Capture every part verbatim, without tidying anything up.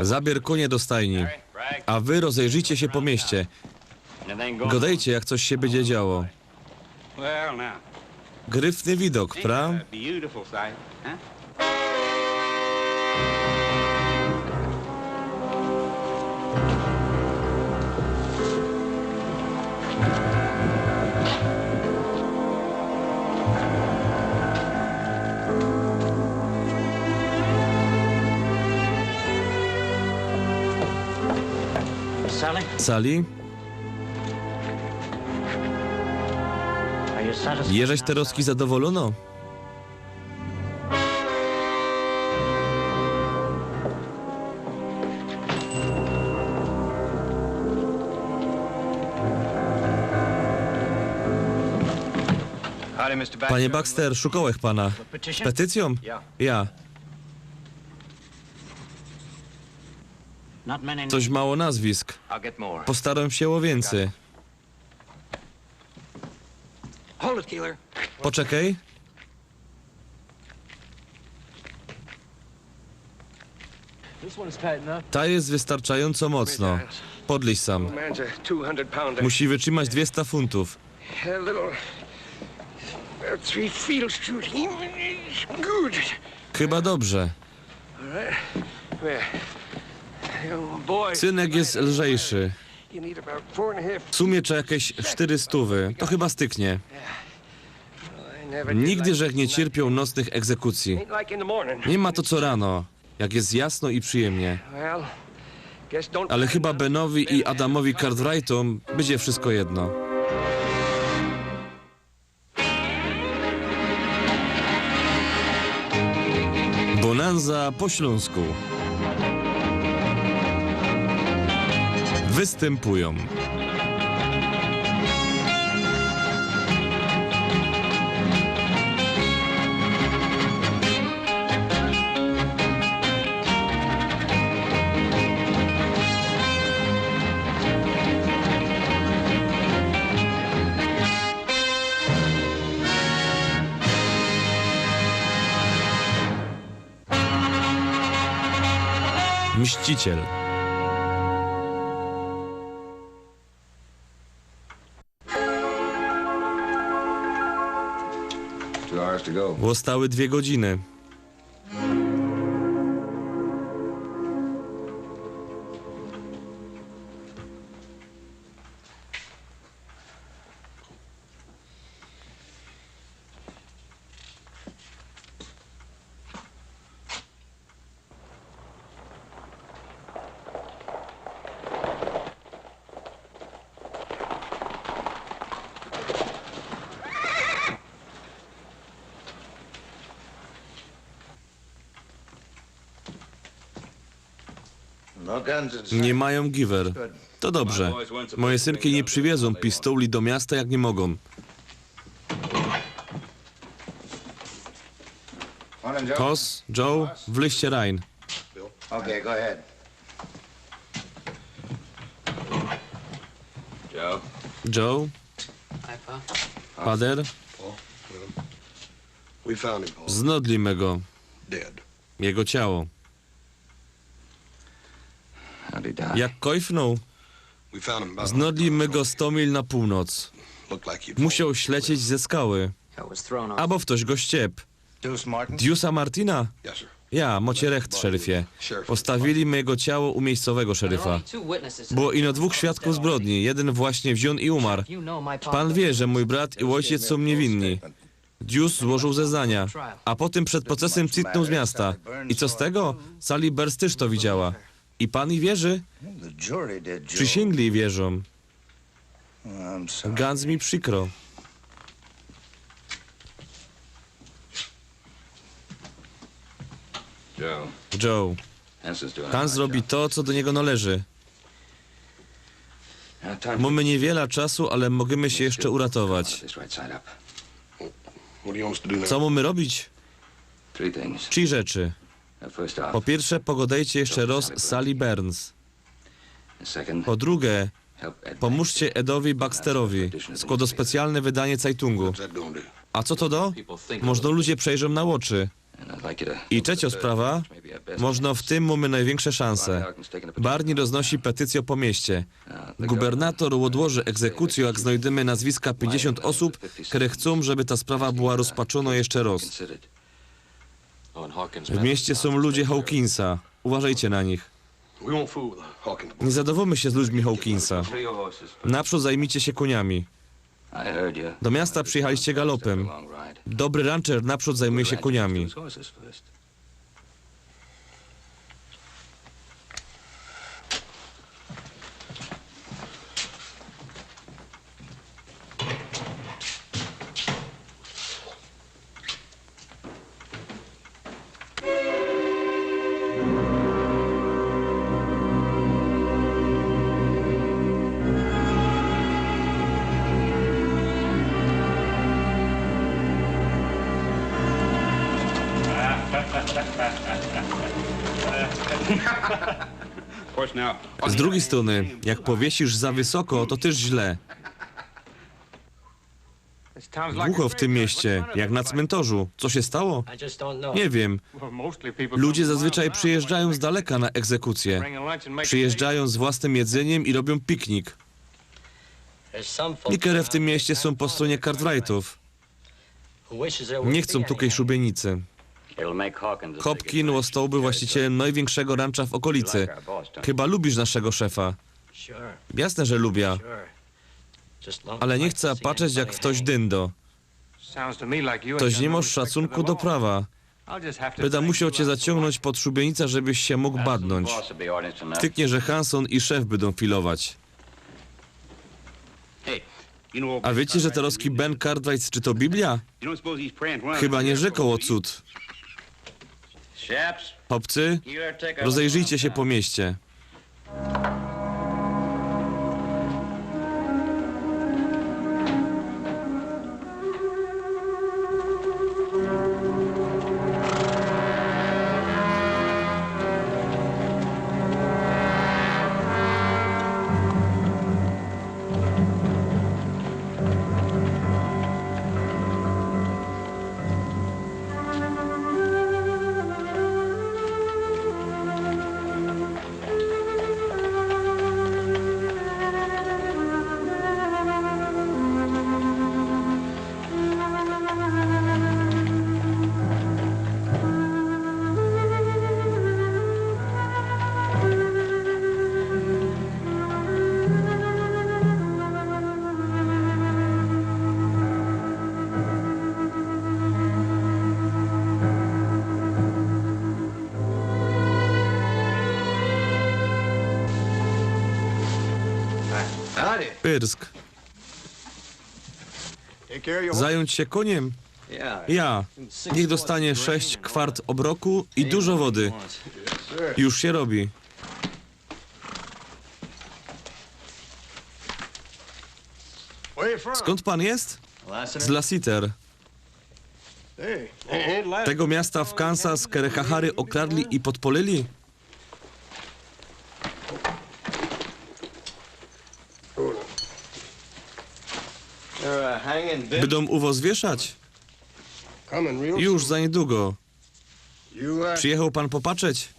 Zabier konie do stajni, a wy rozejrzyjcie się po mieście. Gadejcie, jak coś się będzie działo. Gryfny widok, pra? Sally? Jeżeś teroski zadowolono? Panie Baxter, szukałech pana. Z petycją? Ja. Coś mało nazwisk. Postarōm się o wiyncyj. Poczekej. Ta jest wystarczająco mocno. Podliś sam. Musi wytrzymać dwiesta funtów. Chyba dobrze. Synek jest lżejszy. W sumie trzeba jakieś sztyry stówy. To chyba styknie. Nigdy żech niy cierpioł nocnych egzekucji. Niy ma to co rano, jak jest jasno i przyjemnie. Ale chyba Benowi i Adamowi Cartwrightom bydzie wszystko jedno. Bonanza po ślōnsku. Występują Mściciel. Zostały dwie godziny. Niy majōm giwer. To dobrze. Moje synki niy przywiezōm pistoli do miasta, jak niy mogōm. Hoss, Joe, wlyźcie rajn. Joe. Joe. Father. Znodlimy go. Jego ciało. Jak kojfnōł? Znodlimy go sto mil na pōłnoc. Musioł ślecieć ze skały. Abo ftoś go ściep. Deuce Martin? Deuce'a Martina? Ja, mocie recht, szeryfie. Postawiyli my jego ciało u miejscowego szeryfa. Było ino dwōch świadkōw zbrodni, jedyn właśnie wziōn i umar. Pan wiy, że mōj brat i ôjciec sōm niywinni. Deuce złożōł zeznania, a potym przed procesym citnōł z miasta. I co z tego? Sally Burns tyż to widziała. I pan i wierzi? Przysiynglij wierzōm. Gans mi przikro. Joe. Hans zrobi to, co do niego należy. Mōmy niywiela czasu, ale możymy sie jeszcze uratować. Co mōmy robić? Trzi rzeczy. Po piyrsze, pogodejcie jeszcze roz z Sally Burns. Po drugie, pōmōżcie Edowi Baxterowi. Skłodo specjalne wydanie cajtungu. A co to do? Możno ludzie przejrzōm na ôczy. I trzecio sprawa. Możno w tym mōmy nojwiynkszõ szansã. Barney roznosi petycyjõ po mieście. Gubernator ôdłoży egzekucyjõ, jak znojdymy nazwiska piyńćdziesiōnt ôsōb, kere chcōm, żeby ta sprawa była rozpatrzōnŏ jeszcze roz. W mieście sōm ludzie Hawkinsa. Uważejcie na nich. Niy zadowōmy sie z ludźmi Hawkinsa. Naprzōd zajmijcie sie kōniami. Do miasta przijechaliście galopym. Dobry rancher naprzōd zajmuje sie kōniami. Z drugij strōny, jak powiesisz za wysoko, to tyż źle. Głucho w tym mieście, jak na cmyntorzu. Co sie stało? Niy wiym. Ludzie zazwyczaj przijyżdżajōm z daleka na egzekucyje. Przijyżdżajōm z własnym jedzyniym i robiōm piknik. Niekere w tym mieście sōm po strōnie Cartwrightōw. Niy chcōm tukej szubiynicy. Hopkin ôstołby właścicielym nojwiynkszego rancha w ôkolicy. Chyba lubisz naszego szefa. Jasne, że lubia. Ale niy chcã patrzeć, jak ftoś dyndoł. Toś niy mosz szacunku do prawa. Byda musioł cie zaciōngnōńć pod szubiynicã, żebyś sie mōg badnōńć. Wtyknie, że Hanson i szef bydōm filować. A wiycie, że to roski Ben Cartwright czytoł Biblija? Chyba niy rzykał ô cud. Chopcy, rozejrzyjcie sie po mieście. Pyrsk. Zajōńć sie kōniym? Ja. Niych dostanie sześć kwart ôbroku i dużo wody. Już sie robi. Skōnd pan je? Z Lassiter. Tego miasta w Kansas, kere Hachary ôkradli i podpolili? Bydōm u wos wieszać? Już za niydługo. Przijechał pan popatrzeć?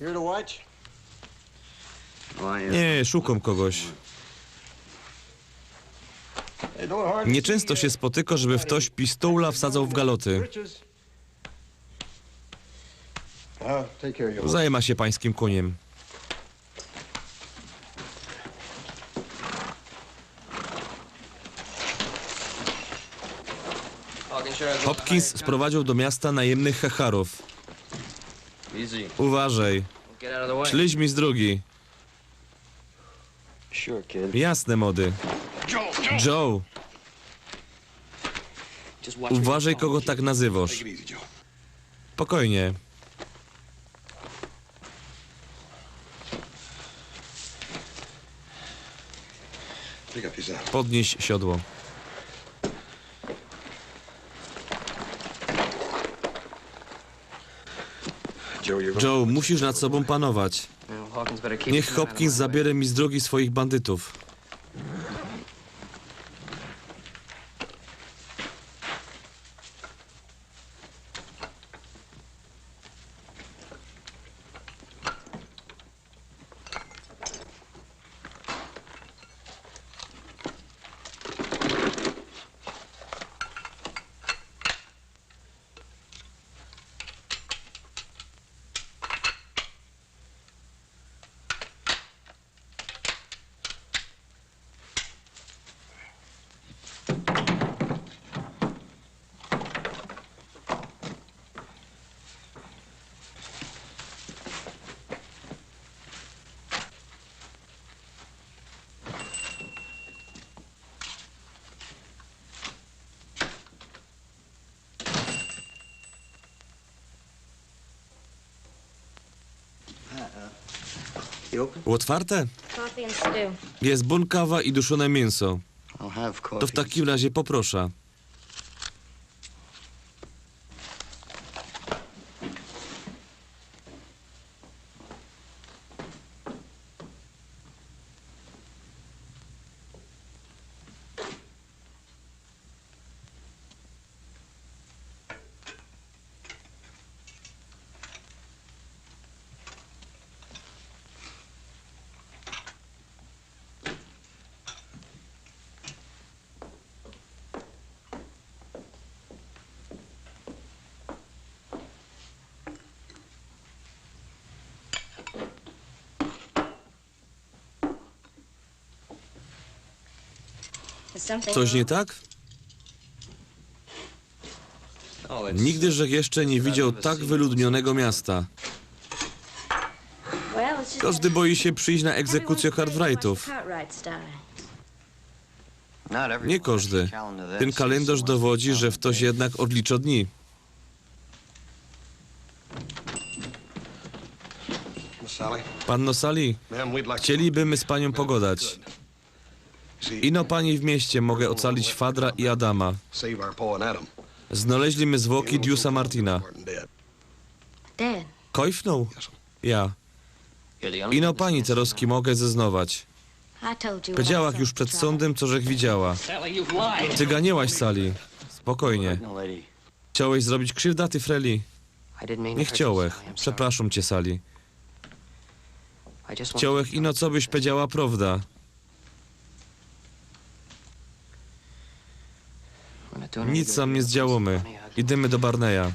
Niy, szukōm kogoś. Niy czynsto sie spotyko, żeby ftoś pistola wsadzał w galoty. Zajmã sie pańskim kōniym. Hopkins sprowadziōł do miasta najymnych Hacharōw. Uważej. Ślydź mi z drōgi. Jasne, mody. Joe! Uważej, kogo tak nazywosz. Spokojnie. Podnieś siodło. Joe, musisz nad sobōm panować. Niych Hopkins zabierze mi z drōgi swoich bandytōw. Otwarte? Jest bōn kawa i duszōne miynso. To w takim razie poprosza. Coś niy tak? Nigdy żech jeszcze niy widzioł tak wyludnionego miasta. Kożdy boi sie przijś na egzekucyjõ Cartwrightōw. Niy kożdy. Tyn kalyndarz dowodzi, że ftoś jednak ôdliczŏ dni. Panno Sally, chcielibymy z paniōm pogodać. Ino pani w mieście moga ôcalić Fadra i Adama. Znŏleźli my zwoki Diusa Martina. Kojfnōł? Ja. Ino pani terŏz moga zeznować. Powiedziałach już przed sōndym, co żech widziała. Ty ganiłaś, Sally. Spokojnie. Chciałeś zrobić krziwda, ty freli? Niy chciałech. Przeprŏszōm cie, Sally. Chciałech ino, cobyś powiedziała prŏwda. Nic sam niy zdziałōmy. Idymy do Barneya.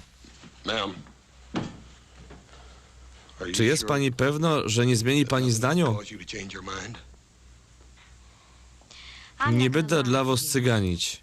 Czy jest pani pewno, że nie zmieni pani zdaniu? Nie bydã dla wos cyganić.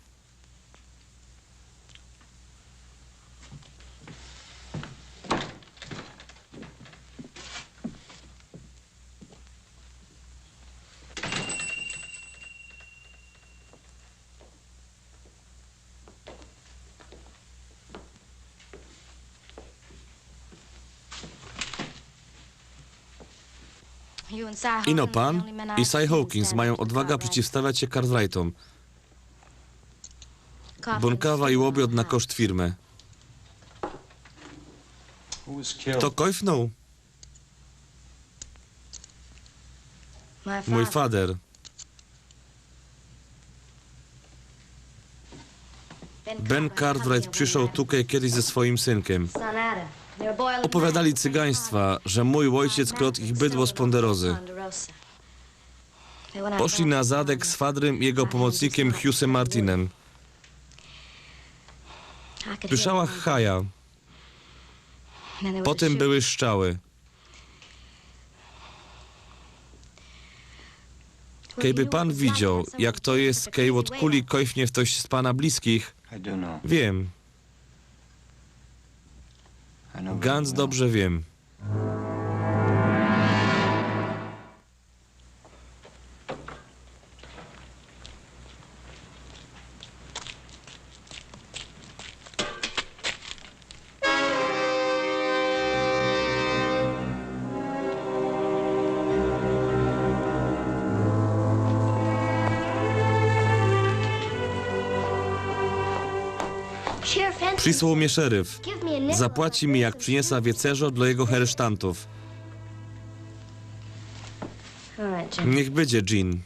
Ino pan i Cy Hawkins majōm ôdwaga przeciwstawiać sie Cartwrightōm. Bōnkawa i ôbiŏd na koszt firmy. To kojfnōł? Mōj fader. Ben Cartwright przyszoł tukej kejś ze swojim synkym. Ôpowiadali cygaństwa, że mōj ôjciec krŏd ich bydło z Ponderozy. Poszli na zadek z fadrym i jego pōmocnikym Hughesym Martinem. Słyszała chaja. Potym były strzały. Kejby pan widzioł, jak to jest, kej ôd kuli kojfnie ftoś z pana bliskich. Wiym. Ganz dobrze wiym. Przisłoł mie szeryf. Zapłaci mi, jak prziniesa wiecerzo dlŏ jego heresztantōw. Niych bydzie, Jean.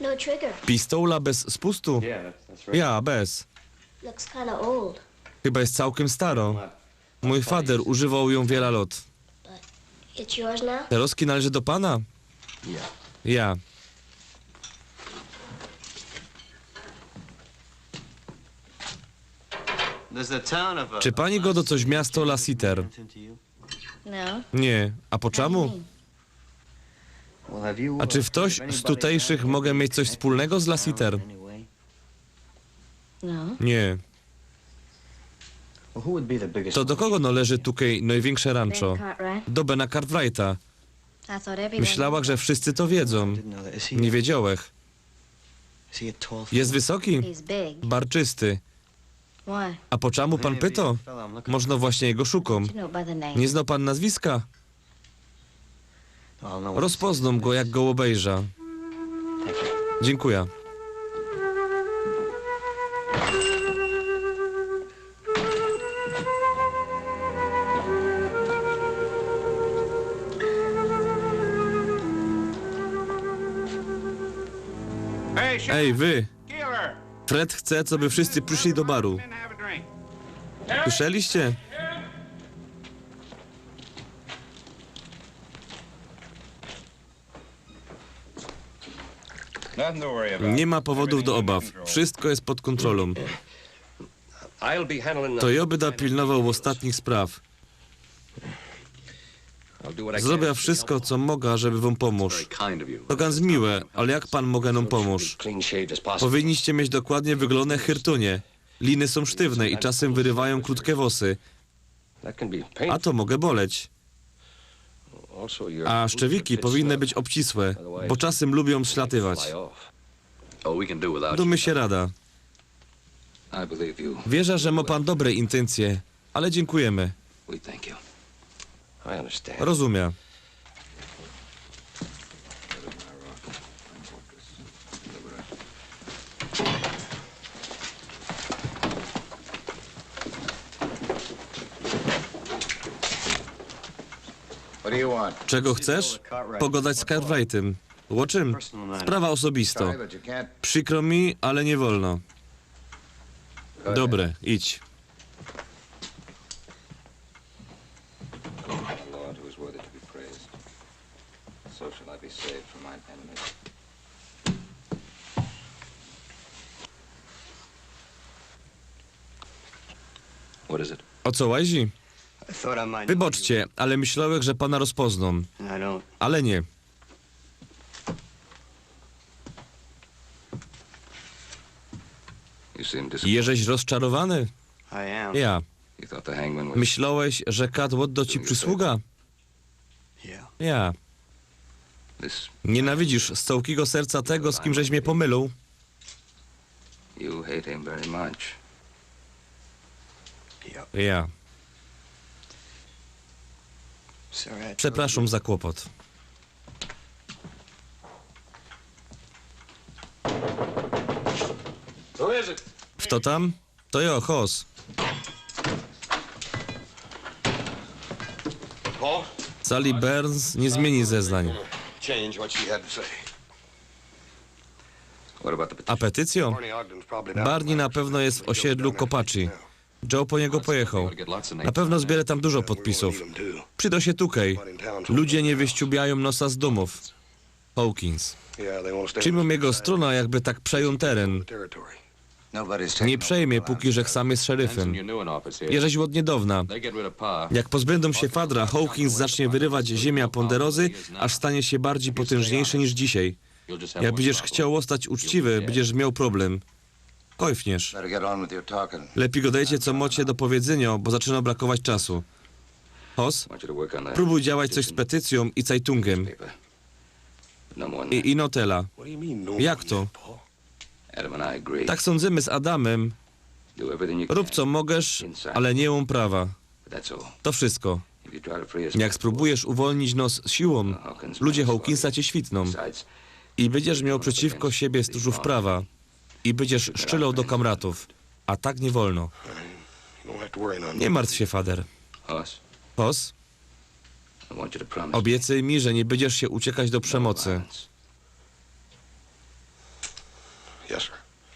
No trigger. Pistola bez spustu? Yeah, that's, that's right. Ja, bez. Looks kinda old. Chyba jest całkiem staro. Mój fader używał ją wiele lat. But it's yours now? Te roski należy do pana? Yeah. Ja. Czy pani godo coś miasto Lassiter? No. Nie. A po czemu? A czy ktoś z tutejszych może mieć coś wspólnego z Lassiter? No. Nie. To do kogo należy tukej największe rancho? Do Bena Cartwrighta. Myślałach, że wszyscy to wiedzą. Nie wiedziałech. Jest wysoki? Barczysty. A po czemu pan pyto? Możno właśnie jego szukam. Nie znał pan nazwiska? Rozpoznam go, jak go obejrzę. Dziękuję. Ej, wy! Fred chce, co by wszyscy przyszli do baru. Słyszeliście? Nie ma powodów do obaw. Wszystko jest pod kontrolą. To ja będę pilnował ostatnich spraw. Zrobię wszystko, co mogę, żeby wam pomóc. To ganz miłe, ale jak pan może nam pomóc? Powinniście mieć dokładnie wyglądane hyrtunie. Liny są sztywne i czasem wyrywają krótkie włosy. A to może boleć. A szczewiki powinny być obcisłe, bo czasem lubią slatywać. Damy się rada. Wierzę, że ma pan dobre intencje, ale dziękujemy. Rozumiem. Czego chcesz? Pogadać z Cartwrightem. O czym? Sprawa osobista. Przykro mi, ale nie wolno. Dobre, idź. O co łazi? Wybaczcie, ale myślałech, że pana rozpoznam. Ale nie. Jeżeś rozczarowany? Ja. Myślałeś, że kat ôddo ci przysługa? Ja. Nienawidzisz z całkigo serca tego, z kim żeś mie pomylił? Ja. Przepraszam za kłopot. Kto tam? To ja, Hoss. Sally Burns nie zmieni zeznań. A petycjo? Barney na pewno jest w osiedlu Kopaczi. Joe po niego pojechał. Na pewno zbiera tam dużo podpisów. Przydał się tukej. Ludzie nie wyściubiają nosa z domów. Hawkins. Trzimōm jego strōna, jakby tak przejął teren. Nie przejmie, póki że sam jest szeryfym. Jeżeś ôd niedŏwna. Jak pozbędą się fadra, Hawkins zacznie wyrywać ziymia pōn derozy, aż stanie się bardziej potężniejszy niż dzisiej. Jak bydziesz chcioł ôstać uczciwy, bydziesz mioł problem. Kojfniesz. Lepiej godejcie, co mocie do powiedzynio, bo zaczyno brakować czasu. Hoss, prōbuj działać coś z petycjōm i cajtungym. I, i notela. Jak to? Tak sōndzymy z Adamym. Rōb, co możesz, ale niy mōm prawa. To wszystko. Jak spróbujesz uwolnić nos siłōm, ludzie Hawkinsa cie świtnōm. I bydziesz mioł przeciwko siebie stōżōw prawa. I bydziesz strzelał do kamratōw. A tak niy wolno. Niy martw sie, fader. Hoss, ôbiecyj mi, że niy bydziesz sie uciekać do przemocy.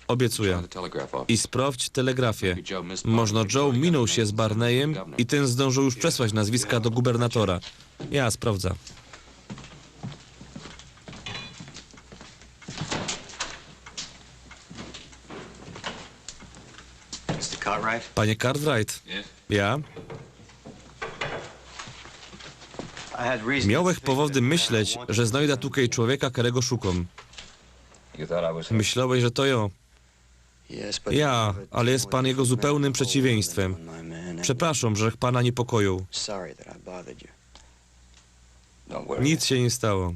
Obiecuję. I sprawdź telegrafie. Możno Joe minął się z Barneyem i ten zdążył już przesłać nazwiska do gubernatora. Ja sprawdzę. Panie Cartwright? Ja? Miałech powody myśleć, że znajda tukej człowieka, kerego szukōm. Myślałeś, że to jo. Ja, ale jest pan jego zupełnym przeciwieństwem. Przepraszam, żech pana niepokojōł. Nic się nie stało.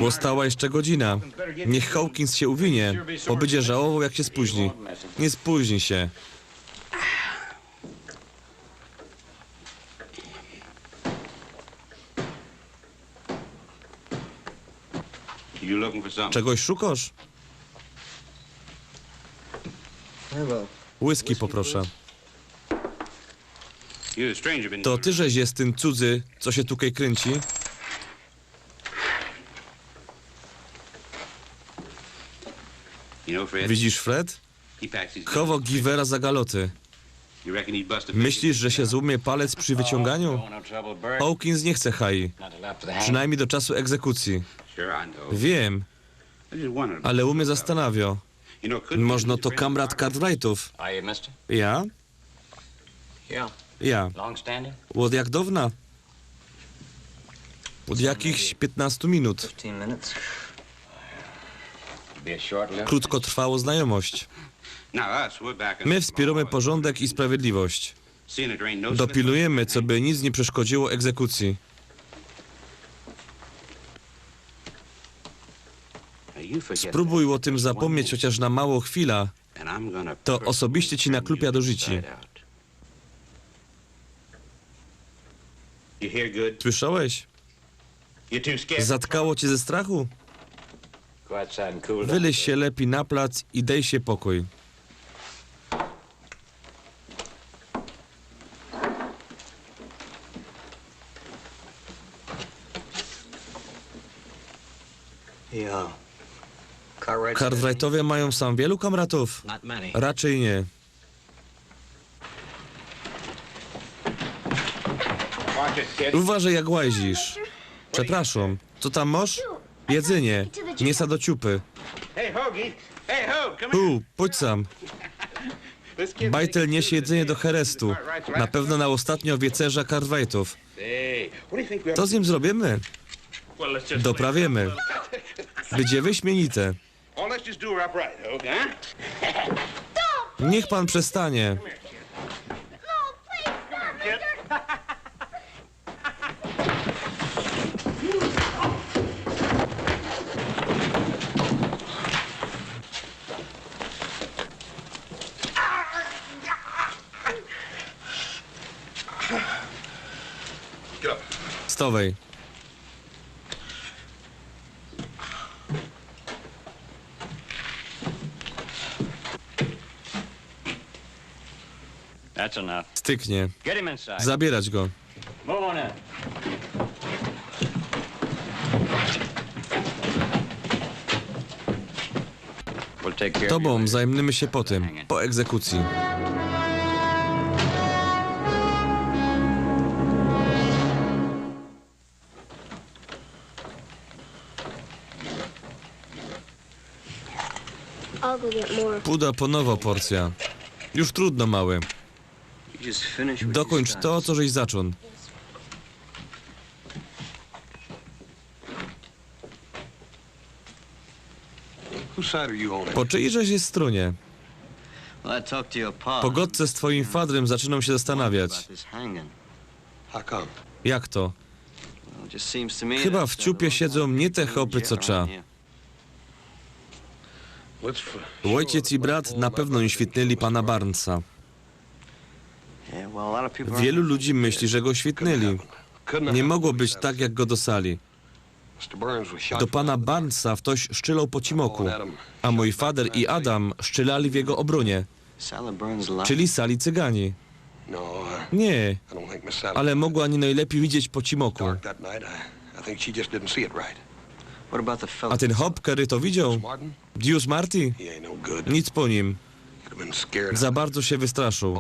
Ostała jeszcze godzina. Niech Hawkins się uwinie, bo bydzie żałowōł, jak się spōźni. Nie spōźni się. Czegoś szukasz? Whisky poproszę. To ty żeś jest tyn cudzy, co się tukej krynci? Widzisz, Fred? Chowo Givera za galoty. Myślisz, że się złamie palec przy wyciąganiu? Hawkins nie chce haji. Przynajmniej do czasu egzekucji. Wiem, ale u mnie zastanawia. Możno to kamrat Cartwrightów. Ja? Ja. Od jak dawna? Od jakichś piętnastu minut. Krótko trwało znajomość. My wspiromy porządek i sprawiedliwość. Dopilujemy, co by nic nie przeszkodziło egzekucji. Spróbuj o tym zapomnieć chociaż na małą chwilę. To osobiście ci naklupię do życia. Słyszałeś? Zatkało cię ze strachu? Wyleź się lepiej na plac i dej się pokój. Cartwrightowie mają sam wielu kamratów? Raczej nie. Uważaj, jak łazisz. Przepraszam, co tam masz? Jedzenie. Mięsa do ciupy. Hu, pójdź sam. Bajtel niesie jedzenie do herestu. Na pewno na ostatnią wieczerzę Cartwrightów. Co z nim zrobimy? Doprawimy. Bydzie wyśmienite. Niech pan przestanie. Stawaj. Styknie. Zabierać go. Tobą zajmiemy się potem, po egzekucji. Pudã po nowõ porcyjã. Już trudno, mały. Dokōńcz to, co żeś zaczōn. Po czyjej żeś jest strōnie? Po godce z twojim fadrym zaczynōm się zastanawiać. Jak to? Chyba w ciupie siedzōm niy te chopy, co trza. Ôjciec i brat na pewno niy świetnyli pana Barnesa. Wielu ludzi myśli, że go świetnyli. Niy mogło być tak, jak go dostali. Do pana Barnesa ftoś szczylōł po cimoku, a mōj fader i Adam szczylali w jego ôbronie. Czyli Sally Cyganie. Niy, ale mogła niy nojlepij widzieć po cimoku. A tyn chop, kery to widzioł? Dius Marty? Nic po nim. Za bardzo sie wystraszył.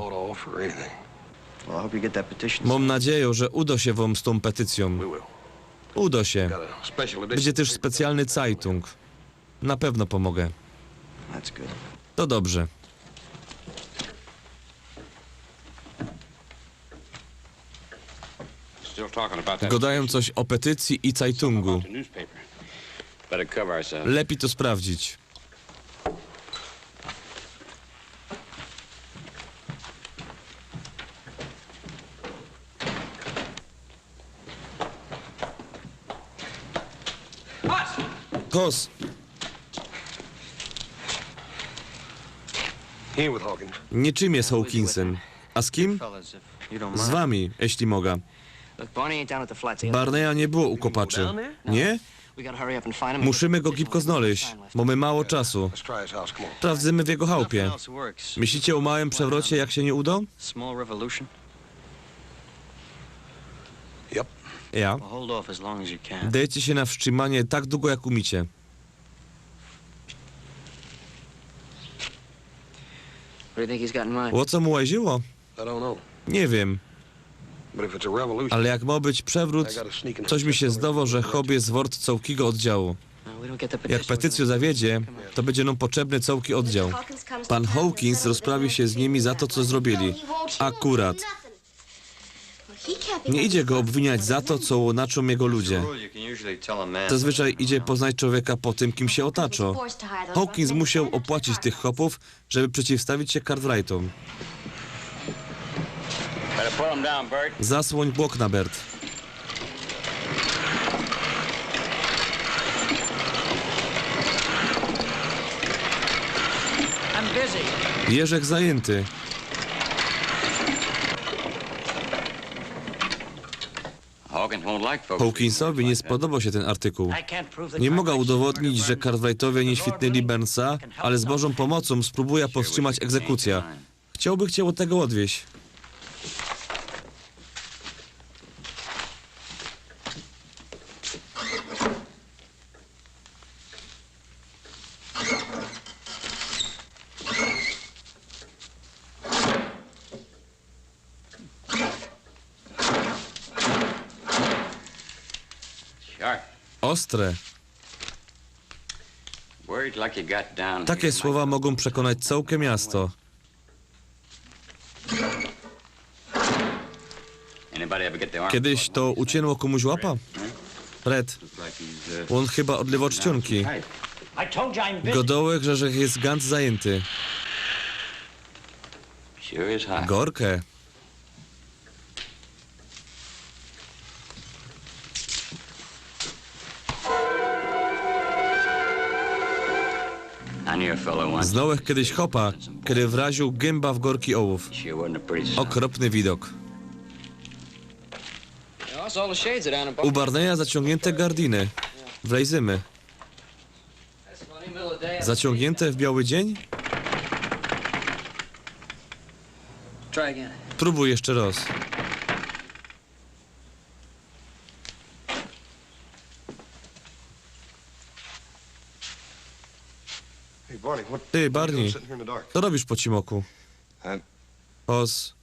Mōm nadzieja, że udo sie wōm z tōm petycyjōm. Udo sie. Bydzie tyż specjalny cajtung. Na pewno pōmogã. To dobrze. Godajōm coś ô petycyji i cajtungu. Lepij to sprawdzić. Hoss! Niy czym je z Hawkinsym. A z kim? Z wami, jeśli moga. Barneya niy było u kopaczy. Niy? Musimy go gibko znojś. Mōmy mało czasu. Sprawdzymy w jego chałpie. Myślicie ô małym przewrocie, jak sie niy udo? Ja. Dejcie sie na wstrzimanie tak dugo, jak umicie. Ô co mu łaziło? Niy wiym. Ale jak mŏ być przewrot, coś mi sie zdowało, że chop je wort cołkigo ôddziału. Jak petycyjŏ zawiedzie, to bydzie nōm potrzebny cołki ôddział. Pan Hawkins rozprawi sie z nimi za to, co zrobiyli. Akurat. Niy idzie go ôbwiniać za to, co uczyniōm jego ludzie. Zazwyczaj idzie poznać czowieka po tym, kim sie ôtaczŏ. Hawkins musioł ôpłacić tych chopōw, żeby przeciwstawić sie Cartwrightōm. Zasłōń błokna, Bert. Jeżech zajynty. Hawkinsowi niy spodoboł sie tyn artykuł. Niy moga udowodnić, że Cartwrightowie niy świtnili Burnsa, ale z Bożōm pōmocōm sprōbujã powstrzimać egzekucyjõ. Chciołbych cie ôd tego ôdwieźć. Ostre. Take słowa mogōm przekonac cołke miasto. Kejś to uciynło kōmuś łapã? Fred. Ôn chyba ôdlywoł czciōnki. Godołech, że, że je ganc zajynty. Gorke. Znŏłech kejś chopa, kery wraziōł gymba w gorki ôłōw. Ôkropny widok. U Barneya zaciōngniynte gardiny. Wlejzymy. Zaciōngniynte w bioły dziyń? Spróbōj jeszcze roz. Ty, Barney, co robisz po cimoku? Hoss.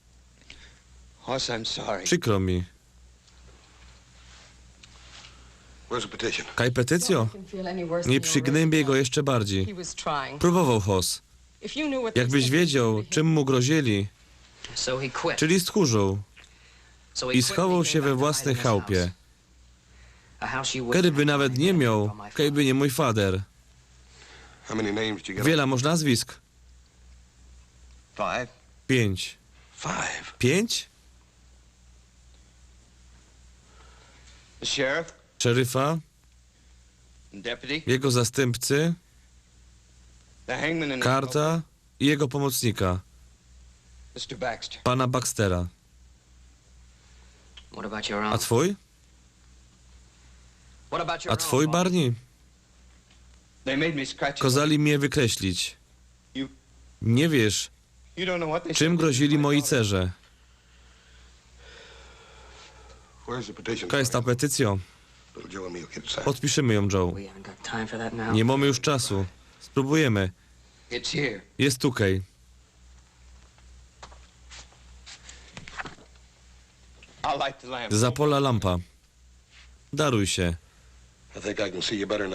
Przikro mi. Kaj petycyjŏ? Niy przignymbiej go jeszcze bardzij. Prōbowoł, Hoss. Jakbyś wiedzioł, czym mu grozyli. Czyli stchōrzoł. I schowoł sie we własnyj chałpie. Kery by nawet niy mioł, kejby niy mōj fader. Wiela mŏsz nazwisk? Piyńć. Piyńć? Szeryfa, jego zastympcy, karta i jego pōmocnika, pana Baxtera. A twōj? A twój, Barney? Kazali mnie wykreślić. Nie wiesz, czym grozili moi cerze. Kaj jest ta petycjŏ? Podpiszemy ją, Joe. Nie mamy już czasu. Spróbujemy. Jest tukej. Zapolã lampa. Daruj się.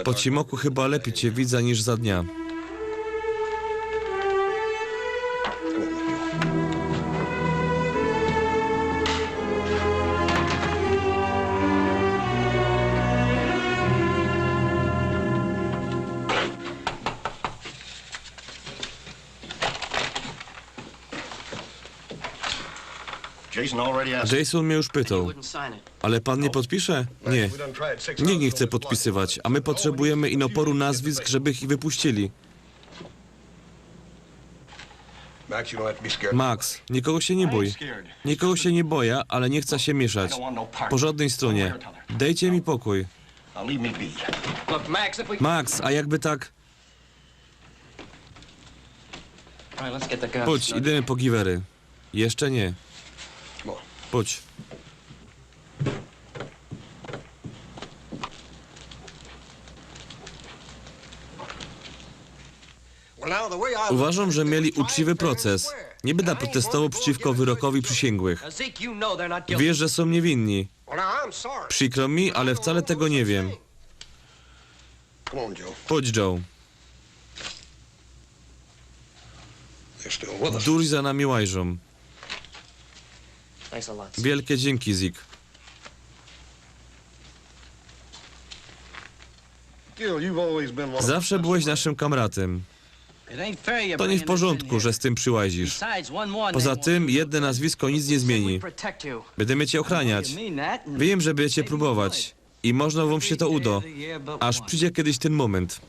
Po cimoku chyba lepiej cię widzę niż za dnia. Jason mnie już pytał. Ale pan nie podpisze? Nie. Nikt nie chce podpisywać, a my potrzebujemy inoporu nazwisk, żeby ich wypuścili. Max, nikogo się nie bój. Nikogo się nie boję, ale nie chcę się mieszać. Po żadnej stronie. Dejcie mi pokój. Max, a jakby tak... Chodź, idziemy po giwery. Jeszcze nie. Chodź. Uważam, że mieli uczciwy proces. Nie będę protestował przeciwko wyrokowi przysięgłych. Wiesz, że są niewinni. Przykro mi, ale wcale tego nie wiem. Chodź, Joe. Durzi za nami łażą. Wielkie dzięki, Zeke. Zawsze byłeś naszym kamratym. To nie w porządku, że z tym przyłazisz. Poza tym jedne nazwisko nic nie zmieni. Będziemy cię ochraniać. Wiem, że będziecie próbować. I może wam się to uda. Aż przyjdzie kiedyś ten moment.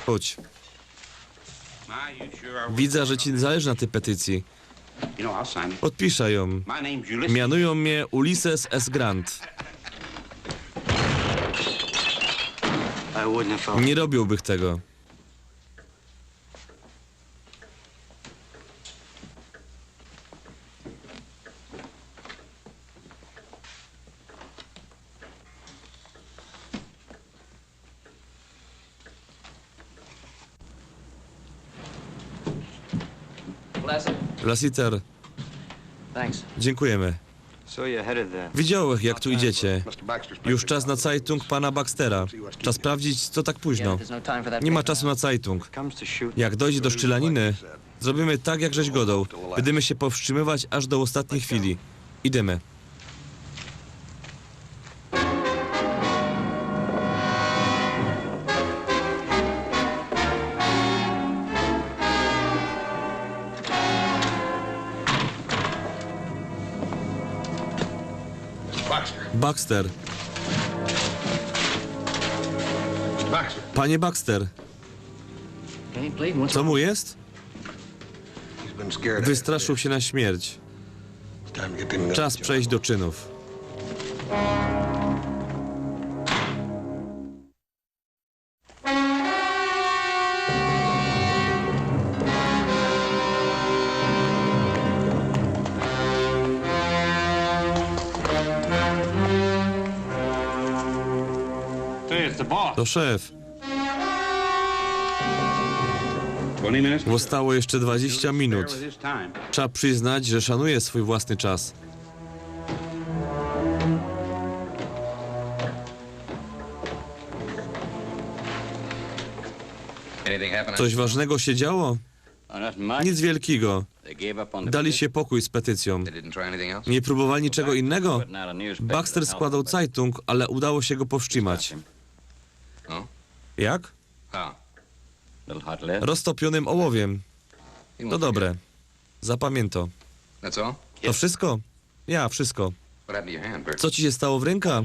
Chodź. Widzę, że ci zależy na tej petycji. Podpiszę ją. Mianują mnie Ulysses S. Grant. Nie robiłbych tego. Lassiter. Dziękujemy. Widziałech, jak tu idziecie. Już czas na Zeitung pana Baxtera. Trzeba sprawdzić, co tak późno. Nie ma czasu na Zeitung. Jak dojdzie do strzelaniny, zrobimy tak, jak żeś godał. Będziemy się powstrzymywać aż do ostatniej chwili. Idziemy. Baxter. Panie Baxter. Co mu jest? Wystraszył się na śmierć. Czas przejść do czynów. To szef. Zostało jeszcze dwadzieścia minut. Trzeba przyznać, że szanuje swój własny czas. Coś ważnego się działo? Nic wielkiego. Dali się pokój z petycją. Nie próbowali niczego innego? Baxter składał Zeitung, ale udało się go powstrzymać. Jak? Roztopionym ołowiem. To dobre. Zapamięto. To wszystko? Ja, wszystko. Co ci się stało w ręka?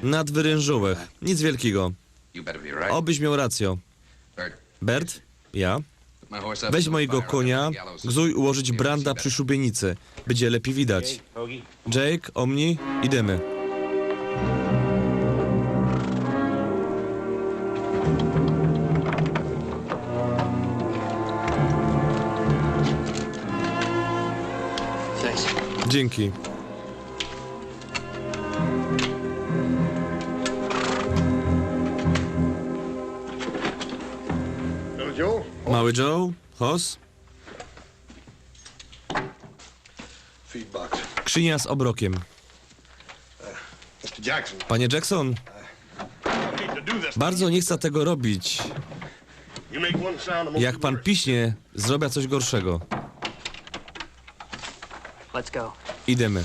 Nadwyrężyłech. Nic wielkiego. Obyś miał rację. Bert? Ja? Weź mojego konia, gzuj ułożyć branda przy szubienicy. Bydzie lepij widać. Jake, Omni, idymy. Dziynki. Mały Joe, hos? Skrzynia z obrokiem. Panie Jackson, bardzo niy chcã tego robić. Jak pan piśnie, zrobiã coś gorszego. Idymy.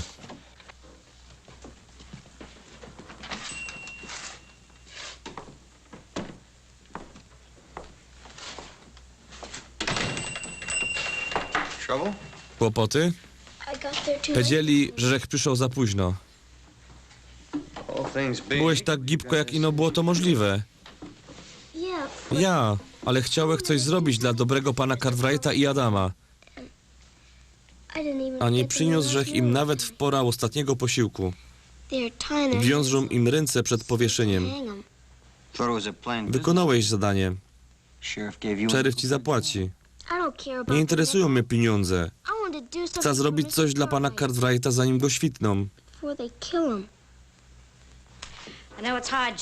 Kłopoty? Powiedzieli, żech przyszoł za późno. Byłeś tak gibko, jak ino było to możliwe. Ja, ale chciałech coś zrobić dla dobrego pana Cartwrighta i Adama. A niy przyniōsł żech im nawet w pora ôstatniego posiłku. Wiązōm im rynce przed powieszyniym. Wykonałeś zadanie. Szeryf ci zapłaci. Niy interesujōm mie piniōndze. Chcã zrobić coś dla pana Cartwrighta, zanim go świtnōm.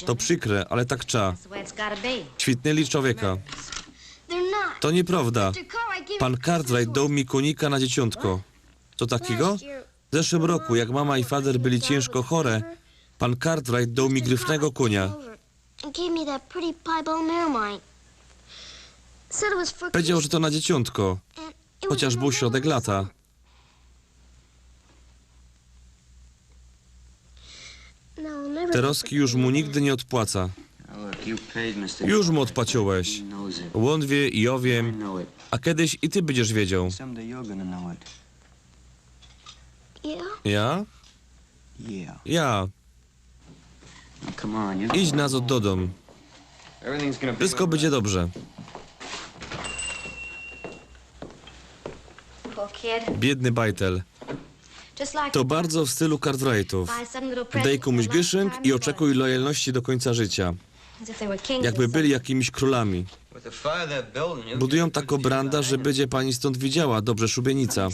To przikre, ale tak trza. Świtnyli człowieka. To niyprŏwda. Pan Cartwright doł mi kōnika na dzieciōntko. Co takigo? W zeszłym roku, jak mama i fader byli ciynżko chore, pan Cartwright doł mi gryfnego kōnia. Powiedzioł, że to na dzieciōntko, chociŏż bōł środek lata. Terŏzki już mu nigdy niy ôdpłacã. Już mu ôdpłaciōłeś. Ôn wiy i jŏ wiym. A kedyś i ty bydziesz wiedzioł. Ja? Ja. Idź nazŏd do dōm. Wszystko bydzie dobrze. Biydny bajtel. To bardzo w stylu Cartwrightōw. Dej kōmuś gyszynk i ôczekuj lojalności do kōńca życiŏ. Jakby byli jakimiś krōlami. Budujōm takõ branda, że bydzie pani stōnd widziała dobrze szubienica.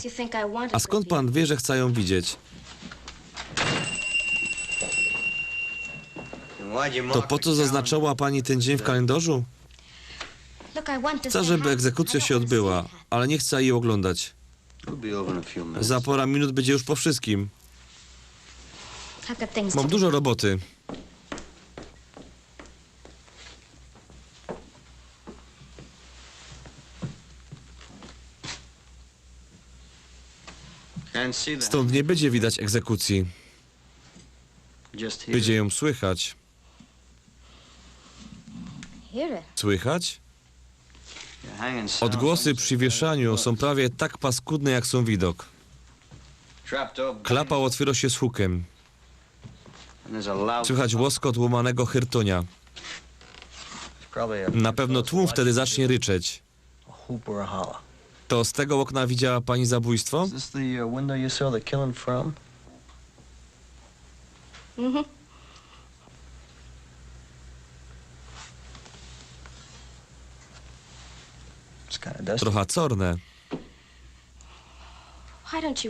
A skōnd pan wiy, że chcã jã widzieć? To po co zaznaczała pani tyn dziyń w kalyndarzu? Chcã, żeby egzekucyjŏ sie ôdbyła, ale niy chcã jij ôglōndać. Za pŏra minut bydzie już po wszyskim. Mōm dużo roboty. Stōnd niy bydzie widać egzekucyje. Bydzie jã słychać. Słychać? Ôdgłosy przi wieszaniu sōm prawie tak paskudne, jak sōm widok. Klapa ôtwiyrŏ sie z hukym. Słychać łoskot łōmanego hyrtōnia. Na pewno tłum wtedy zacznie ryczeć. To z tego ôkna widziała pani zabōjstwo? Trocha corne.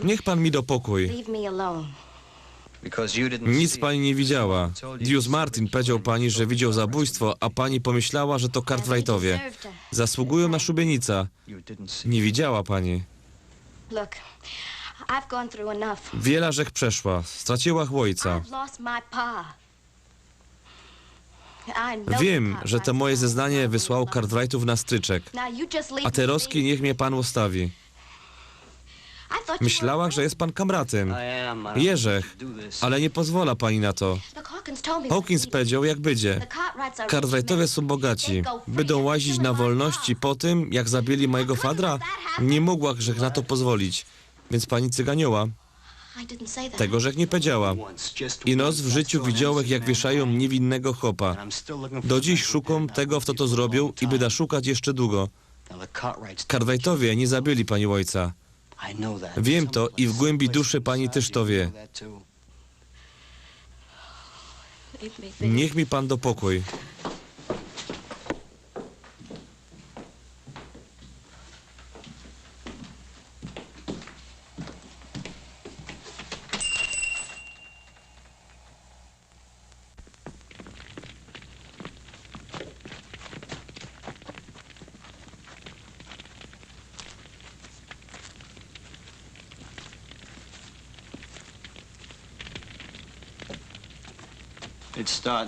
Niych pan mi do pokōj. Nic pani niy widziała. Dius Martin powiedzioł pani, że widzioł zabōjstwo, a pani pōmyślała, że to Cartwrightowie. Zasługujōm na szubienica. Niy widziała pani. Wiela żech przeszła. Straciła chłojca. Wiym, że to moje zeznanie wysłało Cartwrightōw na stryczek. A terŏzki niych mie pan ôstawi. Myślała, że je pan kamratym. Jeżech, ale niy pozwola pani na to. Hawkins powiedzioł, jak bydzie. Cartwrightowie sōm bogaci. Bydōm łazić na wolności po tym, jak zabili mojigo fadra? Niy mogła żech na to pozwolić. Wiync pani cyganioła. Tego żech niy powiedziała. Ino rŏz w życiu widziołech, jak wieszajōm niywinnego chopa. Do dziś szukōm tego, fto to zrobiōł, i byda szukać jeszcze dugo. Cartwrightowie nie zabiły pani ojca. Wiem to i w głębi duszy pani też to wie. Niech mi pan da pokój.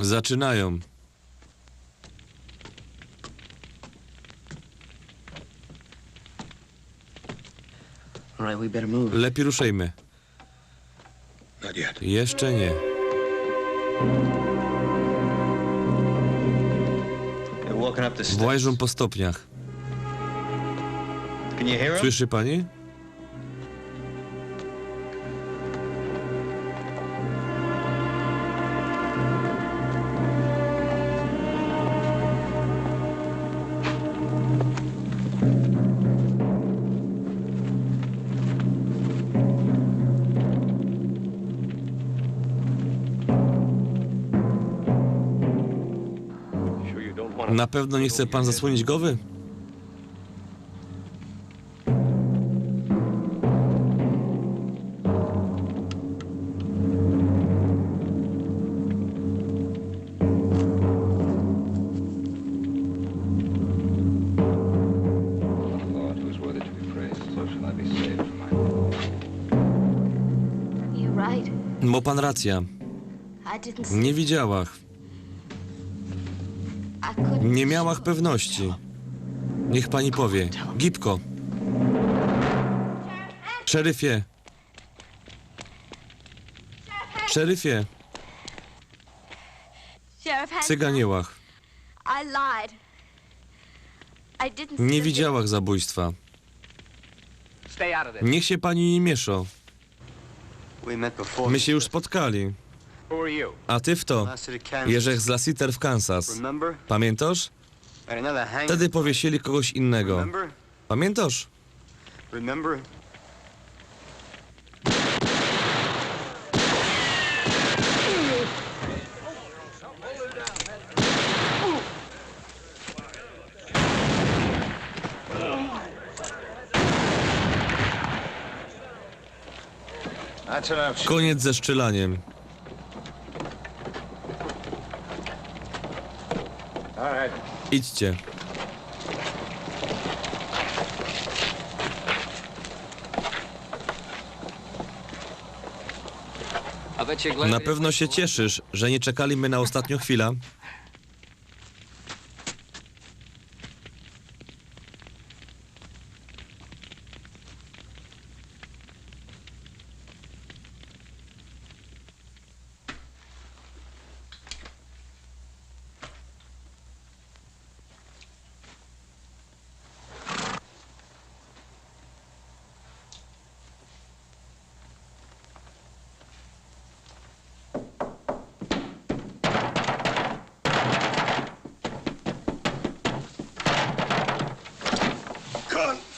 Zaczynają. Lepiej ruszajmy. Jeszcze nie. Włażą po stopniach. Słyszy pani? Na pewno nie chce pan zasłonić głowy? You're right. Ma pan rację. I didn't see. Nie widziałach. Nie miałach pewności. Niech pani powie. Gibko. Szeryfie. Szeryfie. Cyganiłach. Nie widziałach zabójstwa. Niech się pani nie miesza. My się już spotkali. A ty w to? Jerzech z Lassiter w Kansas. Pamiętasz? Wtedy powiesili kogoś innego. Pamiętasz? Koniec ze strzelanym. Idźcie. Na pewno się cieszysz, że nie czekali my na ostatnią chwilę.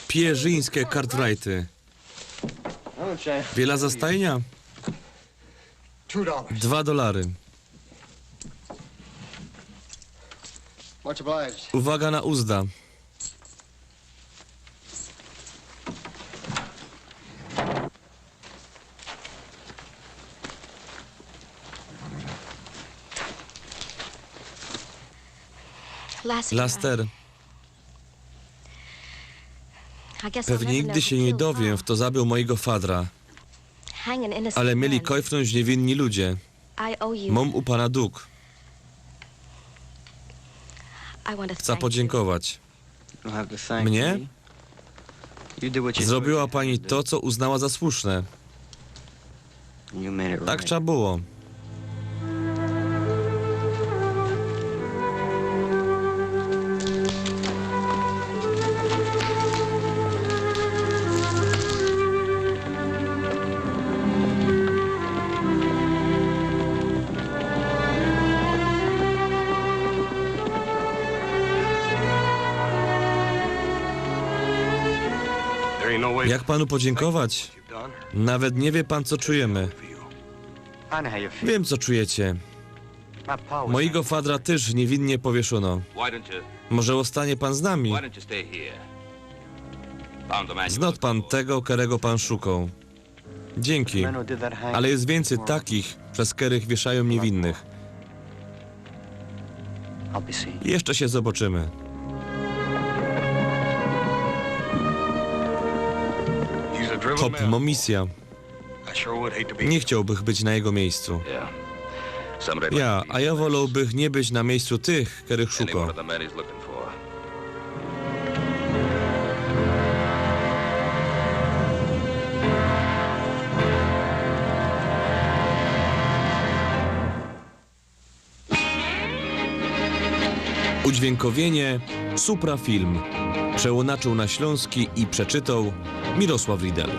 Pierzyńskie Cartwrighty. Wiela za stajnia? Dwa dolary. Uwaga na uzda. Laster. Pewnie nigdy się nie dowiem, kto zabił mojego fadra. Ale mieli kojfnąć niewinni ludzie. Mam u pana dług. Chcę podziękować. Mnie? Zrobiła pani to, co uznała za słuszne. Tak trzeba było. Jak panu podziękować? Nawet nie wie pan, co czujemy. Wiem, co czujecie. Mojego fadra też niewinnie powieszono. Może ostanie pan z nami? Znot pan tego, kerego pan szukał. Dzięki. Ale jest więcej takich, przez kerych wieszają niewinnych. Jeszcze się zobaczymy. Hop ma misjã. Nie chciałbych być na jego miejscu. Ja, a ja wolałbych nie być na miejscu tych, kerych szukał. Udźwiękowienie Suprafilm. Przełonaczył na ślōnski i przeczytał Mirosław Riedel.